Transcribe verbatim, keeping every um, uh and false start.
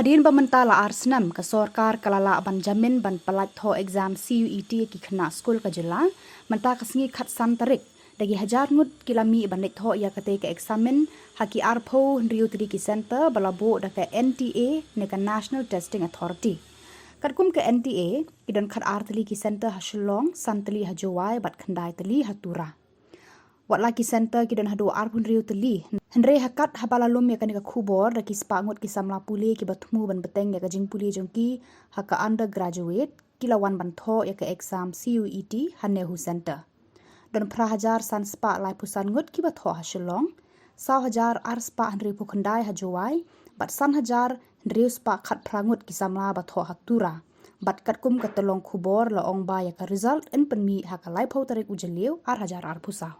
Hadien ba mynta la ar snem ka sorkar ka la lah ban jamin ban pyllait thoh exam C U E T ïa ki khynnah skul ka jylla, mynta ka sngi khatsan tarik da ki hajar ngut ki la mih ban leit thoh ïa katei ka eksamin ha ki arphew hynriew tylli ki center ba la buh da ka N T A ne ka National Testing Authority. Katkum ka N T A, ki don khatar tylli ki center ha Shillong, san tylli ha Jowai bad khyndai tylli ha Tura. Wat la ki center ki don haduh arphew hynriew tylli, hynrei ha kat haba la lum ïa kane ka khubor da ki spah ngut ki samla pule kiba thmu ban bteng ïa ka jingpule jong ki ha ka undergraduate, ki la wan ban thoh ïa ka exam C U E T ha NEHU Center. Don phra hajar san spah laiphew san ngut kiba thoh ha Shillong, saw hajar ar spah hynriewphew khyndai ha Jowai, bad san hajar hynriew spah khatphra ngut ki samla ba thoh ha Tura. Bad katkum ka tyllong khubor la ong ba ïa ka result yn pynmih ha ka laiphew tarik u Jylliew ar hajar arphew saw.